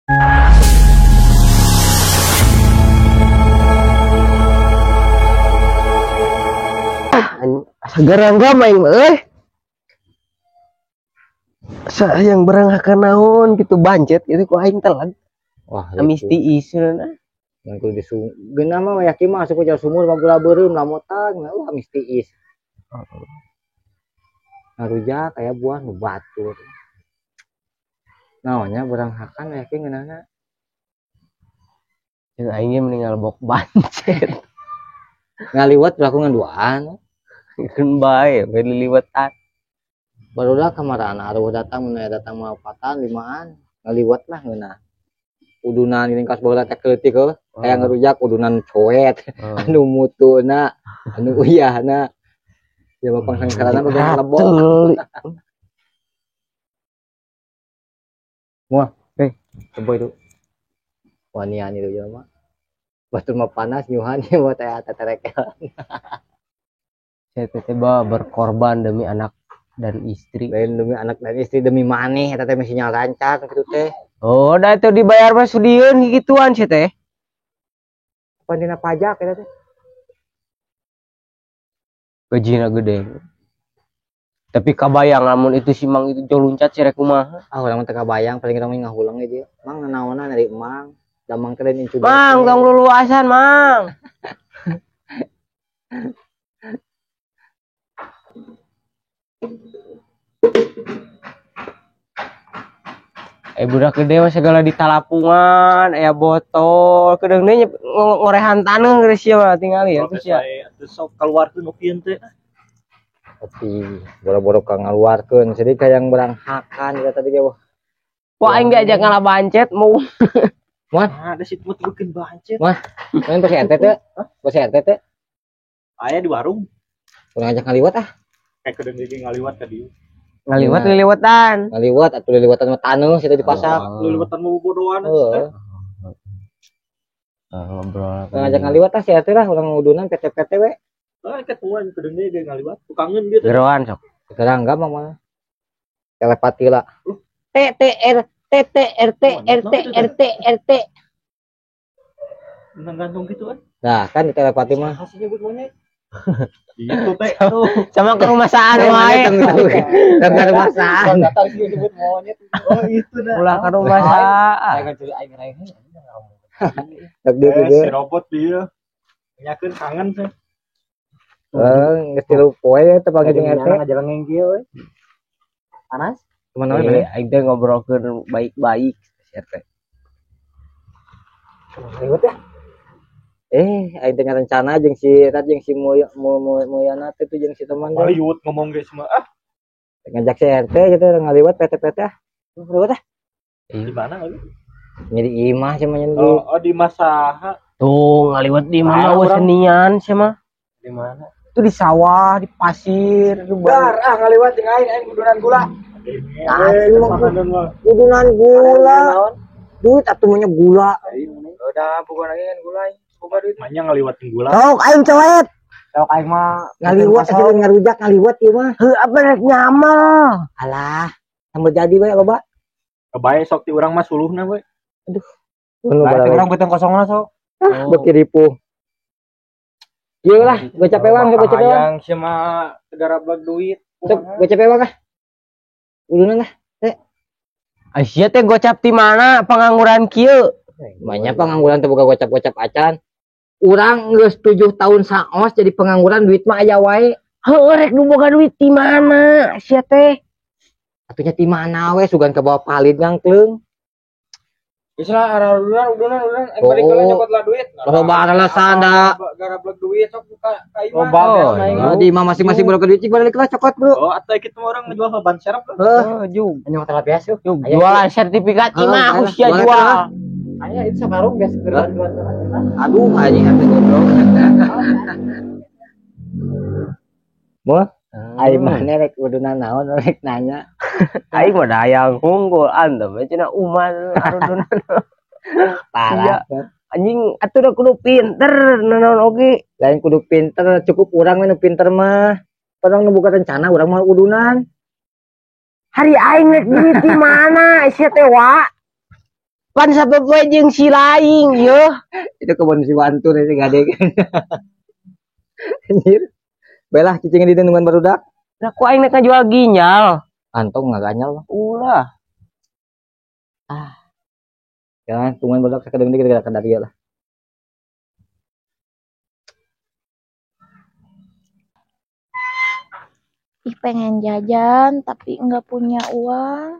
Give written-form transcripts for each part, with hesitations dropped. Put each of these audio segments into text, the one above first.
Asa garangga main mah euy. Asa hayang beranghakan naon gitu bancet gitu ku aing telan. Wah, amis tiis cenah. Yang kudu disung. Geuna mah yakin mah asup ke sumur mah gula beureum lamotan, wah amis tiis. Ngarujak aya buah nu batur. Naonnya beranghakan yakin ngeunahna. Jeung aing ge mending ngalebok bancet. Ngaliwat lakukan duaan. Keun bae we liliwetan. Barudak kamarana arwah datang mun aya datang mah opatan limaan ngaliwat lah ngeunah. Udunan geuning kas baheula teh keleutik heuh. Aya ngarujak udunan coet. Anu mutuna, anu uyahna. Ya mah pangsangkarana bagian lebok. Wah, coba itu. Wanian itu jelema. Batur mah panas nyuhan ieu mah teh teterekel. Saya teh berkorban demi anak dan istri. Lain demi anak dan istri demi maneh eta teh sinyal lancar kitu teh. Oh, da itu dibayar mah sudieun gituan sih teh. Pan dina pajak eta teh. Gajina gede. Tapi kabayang lamun itu si Mang itu jauh loncat sih rek kumaha. Ah, urang mah teu kabayang paling urang ngahulang ge dia. Mang nanaonan dari Mang. Da Mang teh lain incu. Mang, tong luluasan, Mang. Budak gede mah segala di talapungan, aya botol, kedeung deui ngorehan taneuh geus sia mah tingali ya, terus ya. Sok keluarkeun opieun teh. Opi, boro-boro ka ngaluarkeun, jadi kayang beranghakan kita tadi ge wah. Wah, aing diajak ngalah bancet mau. Wah, ada sih mah bikin bancet. Wah, main bos RT teh. Bos RT teh. Aya di warung. Urang ajak ngaliwat ah. Kayak kedeung deui ngaliwat ka dieu. Ngaliwat liliwetan. Ngaliwat atuh liliwetan mah taneuh situ di pasar. Liliwetan mah bodohan teh. Ngobrol. Ngajak ngaliwat ah si RT lah urang udunan PT-PT we. Ah ketuan kedeung deui ngaliwat. Tukangeun dia teh. Geroan sok. Gerang mah mah. Telepati lah. T T R T T R T R T R T R T. Nang gantung gitu kan. Nah, kan di telepati mah. Hasilnya buat monyet. Itu teh tuh. Sama ke rumah saan wae. Ke rumah saan. Datang sih disebut monyet. Oh, itu dah. Ulah ke rumah saan. Jangan curi aing raih. Si robot dia. Nyakeun kangen sih. Geus tilu poe teh panggil jeung RT. Ngajalan ngengki euy. Panas? Kumaha we? Aing teh ngobrolkeun baik-baik si RT. Ribut ya. Aing teh ngarencana jeung si eta jeung si Muyana teh tuh jeung si teman teh. Ngaliwat ngomong ge semua ah. Ngajak si RT gitu ngaliwat PT-PT ah. Ngaliwat ah. Di mana ngaliwat? Di imah cuma nyen di. Oh, di masaha. Tuh, ngaliwat di mana eueuh senian sia mah. Di mana? Itu di sawah, di pasir, di bar. Ah, ngaliwat jeung aing aing kudunan gula. Kudunan gula. Duit atuh mah gula. Udah bukan lagi kan gula. Boga duit. Manya ngaliwatin gula. Sok aing coet. Sok aing mah ngaliwat atuh ngarujak ngaliwat ieu mah. Heuh apa rek nyamal. Alah, tambah jadi we loba. Kebae sok ti urang mah suluhna we. Aduh. Lah urang beuteung kosongna sok. Beuki ripuh. Ieu lah, gocap ewang, gocap ewang. Hayang sia mah tegarablek duit. Sok gocap ewang ah. Udunan lah. Teh. Asia teh gocap ti mana pengangguran kieu? Banyak pengangguran teh boga gocap-gocap acan. Urang geus 7 tahun saos jadi pengangguran duit mah aya wae. Heuh rek nu boga duit ti mana sia teh? Atunya ti mana we sugan ka bawa palid ngangkleung. Geus lah arah udunan udunan aing balik heula nyokot lah duit. Loba alasan da. Garablek duit sok ka imah. Loba di imah masing-masing boga duit cik balik lah cokot bro. Oh atuh kitu mah urang ngejual ban serep. Heuh, jug. Anu masalah biasa. Jualan sertifikat imah aku sia jual. Aya itu sakarung geus geura jual. Aduh anjing atuh goblok. Moh, aing mah rek udunan naon rek nanya. Aing mah dayang unggul antum cenah umat arudunan. Parah. Anjing atuh da kudu pinter naon oge. Lain kudu pinter, cukup urang we nu pinter mah. Padahal nu boga rencana urang mah udunan. Hari aing rek duit di mana sia teh wa? Pan sapopoe jeung si laing yeuh. Itu kebun si Wantun itu gadek. Anjir. Belah cicing di nungguan barudak. Lah ku aing nek ngajual ginjal. Antong ngaganyal. Ulah. Ah. Jangan tungguan barudak sakedeung deui kita ka dieu lah. Ih, pengen jajan tapi nggak punya uang.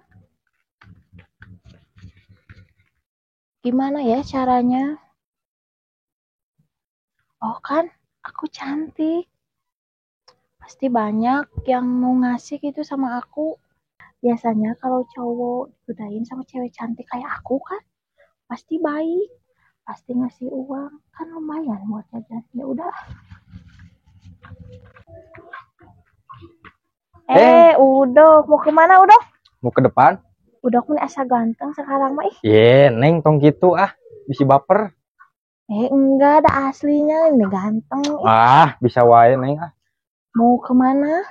Gimana ya caranya? Oh kan, aku cantik. Pasti banyak yang mau ngasih gitu sama aku. Biasanya kalau cowok digodain sama cewek cantik kayak aku kan, pasti baik, pasti ngasih uang. Kan lumayan buat jajan. Ya udah. Udah, mau kemana udah? Mau ke depan. Udah aku asa ganteng sekarang mah ih. Ye, Neng tong gitu ah, bisa baper. Enggak ada aslinya, ini ganteng. Ih. Ah, bisa wae Neng ah. Mau kemana?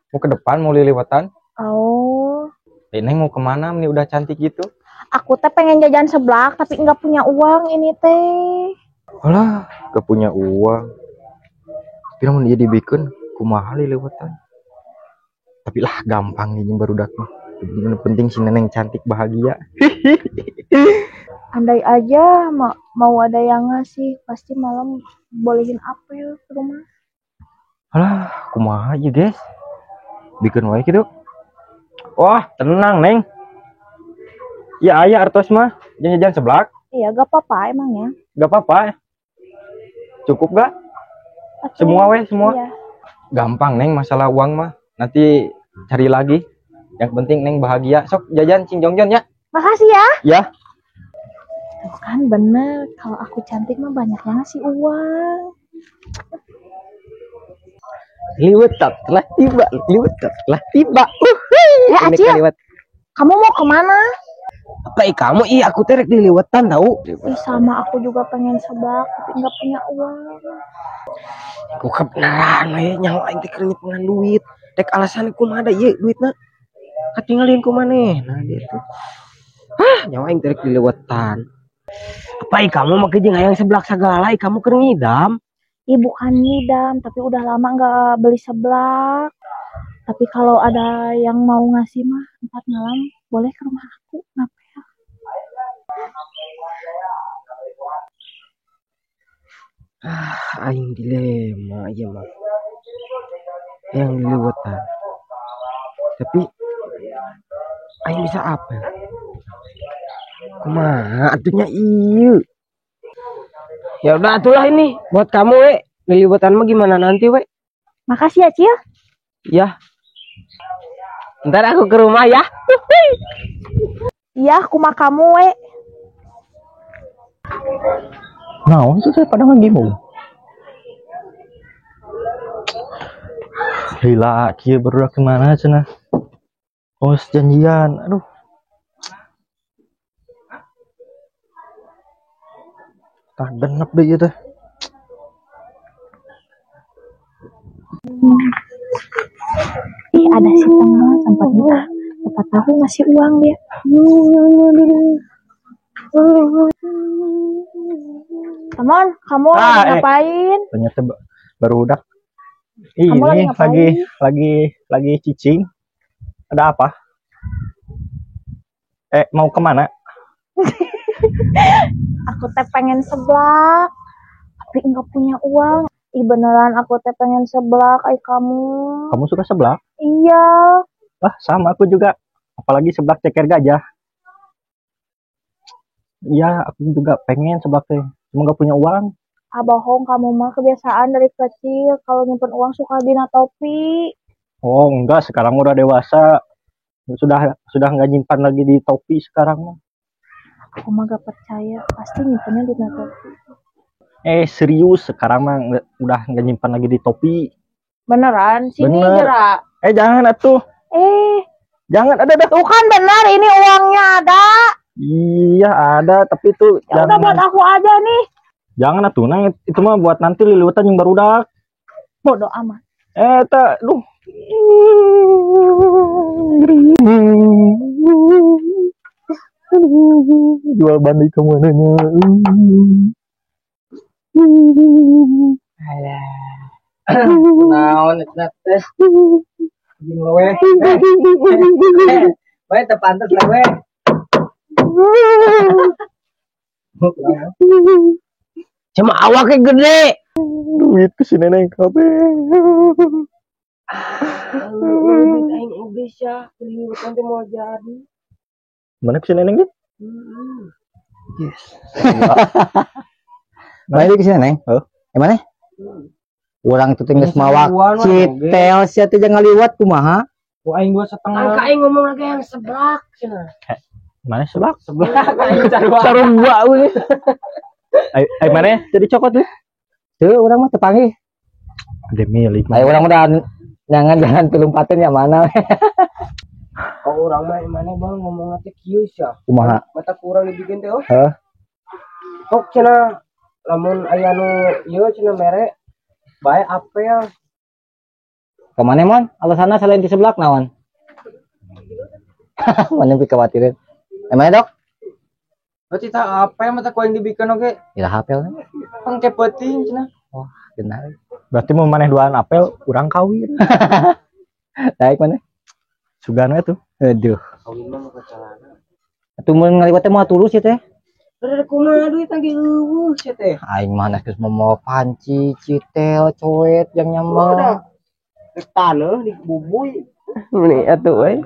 Mau ke depan, mau liliwatan. Oh. Neng mau kemana? Ini udah cantik gitu. Aku teh pengen jajan seblak tapi nggak punya uang ini teh. Alah, nggak punya uang. Tapi mau jadi bikin kumaha liliwatan. Tapi lah gampang ini barudak mah. Yang penting si Neneng cantik bahagia. Andai aja mau ada yang ngasih, pasti malam bolehin apel ke rumah. Alah, kumaha aja guys. Bikin wae gitu. Wah, tenang Neng. Ya ayah artos mah, jajan seblak. Iya, gak apa-apa emangnya. Gak apa-apa. Cukup gak? Atau, semua weh, semua. Iya. Gampang Neng masalah uang mah. Nanti cari lagi. Yang penting Neng bahagia. Sok jajan cing jongjon ya. Makasih ya. Ya. Tuh kan bener, kalau aku cantik mah banyak yang ngasih uang. Liwetat telah tiba, liwetat telah tiba. Ya, Acil, kamu mau kemana? Apa kamu? Ih, aku terek di liwetan tau. Ih, sama aku juga pengen seblak tapi nggak punya uang. Ku kebenaran we nyawa aing teh keur nyepengan duit. Rek alasan kumaha da ieu duitna? Katinggalin ku maneh. Nah gitu. Hah, nyawa aing terek di liwetan. Apa kamu make jeung hayang seblak sagala, kamu keur ngidam? Ih, bukan ngidam, tapi udah lama nggak beli seblak. Tapi kalau ada yang mau ngasih mah, ntar malam boleh ke rumah aku. Ngapel. Ah, aing dilema ieu mah. Yang diliwetan. Tapi aing bisa apa? Kumaha atunya ieu. Ya udah atulah ini buat kamu we. Liliwetan mah gimana nanti we? Makasih ya, Cil. Ya. Ntar aku ke rumah ya. Iya, aku mah kamu we. Nah, itu saya pada ngegimung. Gila, kieu berdua kemana cenah? Oh, janjian. Aduh. Tah genep deh ieu teh. Ih, ada si teman sempat minta. Siapa tahu ngasih uang dia. Teman, kamu lagi ngapain? Ternyata barudak. Ini lagi cicing. Ada apa? Mau kemana? Aku teh pengen seblak, tapi nggak punya uang. Ih, beneran aku teh pengen seblak, kamu. Kamu suka seblak? Iya. Wah, sama aku juga. Apalagi seblak ceker gajah. Iya, aku juga pengen seblak teh. Cuma nggak punya uang. Ah, bohong kamu mah, kebiasaan dari kecil kalau nyimpen uang suka dina topi. Oh, enggak, sekarang udah dewasa. Sudah nggak nyimpan lagi di topi sekarang mah. Aku mah gak percaya, pasti nyimpennya di topi. Serius, sekarang mah udah nggak nyimpan lagi di topi. Beneran? Sini gerak. Jangan atuh. Jangan, ada dah. Bukan benar, ini uangnya ada. Iya, ada, tapi itu ya udah buat aku aja nih. Jangan atuh, Neng, itu mah buat nanti liliwetan yang barudak. Bodoh amat. Tak, duh. Aduh, jual bandai ke mana nya? Alah. Naon eta teh? Jeung lewe. Bae teu pantes lewe. Cuma awaknya gede. Duit ke si neneng kabeh. Duit aing oge sia, liwet teh mau jadi. Mana ke si neneng deh? Yes. Mana ke si neneng? Heuh. Mana? Urang itu teh geus mawak citel sia teh jangan liwat kumaha? Ku aing 2,5. Angka aing ngomong lagi yang seblak cenah. Mana seblak? Seblak aing sarua. Sarua euy. Ai mana jadi cokot tuh? Teu urang mah teu panggih. Ada milik. Ayo urang mah jangan pilumpateun ya mana. Kau urang mah mana bang ngomongna teh kieu sia. Kumaha? Mata kurang dibikin teh oh. Heuh. Sok cenah lamun aya nu ieu cenah mere bae apel. Kemana mon? Alasanna selain di seblak naon? Mana pikhawatireun. Emangnya dok? Berarti tak apel mata ku aing dibikin oge. Iraha apel. Pangke peuting cenah. Wah, benar. Berarti mau maneh duaan apel, urang kawin. Naik mana? Sugan we tuh. Aduh. Kawin mah make calana. Atuh mun ngaliwat teh moal tulus ieu teh. Rada kumaha duit lagi eueuh sia teh. Aing mah geus moal panci, citel, coet yang nyaman. Di taneuh di bubuy. Nih atuh euy.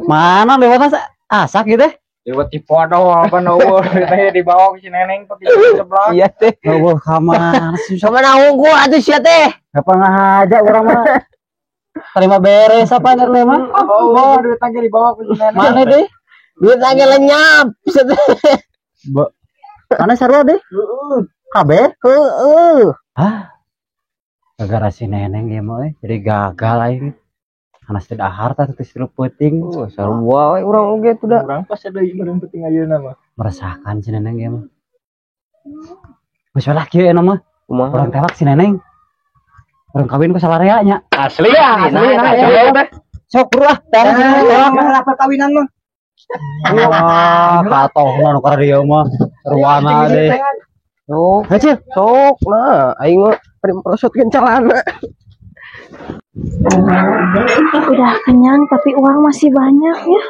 Mana lewat asak gitu teh? Lewat di podo apa eueuh teh dibawa ke si neneng ke sebelah. Iya teh. Eueuh ka mana sih? Sama unggul atuh sia teh. Apa ngahaja urang mah. Terima beres apa ner mah? Oh, duit lagi dibawa ke si neneng. Mana deh? Duit lagi lenyap. Mana sarua deh? Heeh. Kabeh? Heeh. Hah? Gara-gara si neneng ieu mah euy, jadi gagal aing. Anas teu dahar tah teu tilu peuting. Oh, sarua we urang oge tuh da. Urang pas deui meureun peuting ayeuna mah. Meresahkan si neneng ieu mah. Geus lah kieu ena mah. Kumaha? Urang tewak si neneng. Urang kawin ku salarea nya. Asli ya, asli nah. Sok bro ah, tewak si neneng tewak. Masalah perkawinan mah. Wah, katohna nu ka dieu mah. Ruana deh. Sok, Heuh, sok nah aing mah merosotkeun calana. Udah kenyang tapi uang masih banyak ya.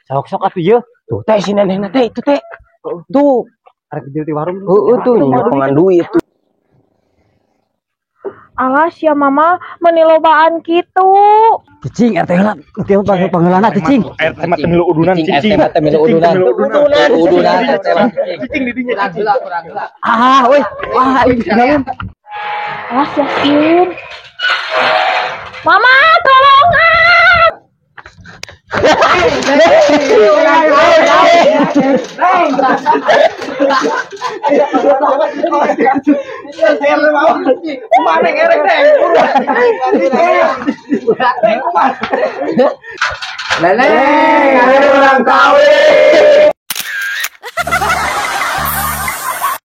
Sok-sok atuh ieu. Tuh teh si nenehna teh itu teh. Tuh, arek di warung. Heeh tuh nyokongan duit tuh. Alas ya mama menilobaan kitu. Cicing RT heula, teu pangeulana cicing. RT mah teu milu udunan cicing. RT mah teu milu udunan. Udunan RT mah cicing di dinya cicing. Kurang heula. Ah, weh. Wah, ini naon? Alas Yasin. Mama, tolongan. Neneng, ada orang kawin.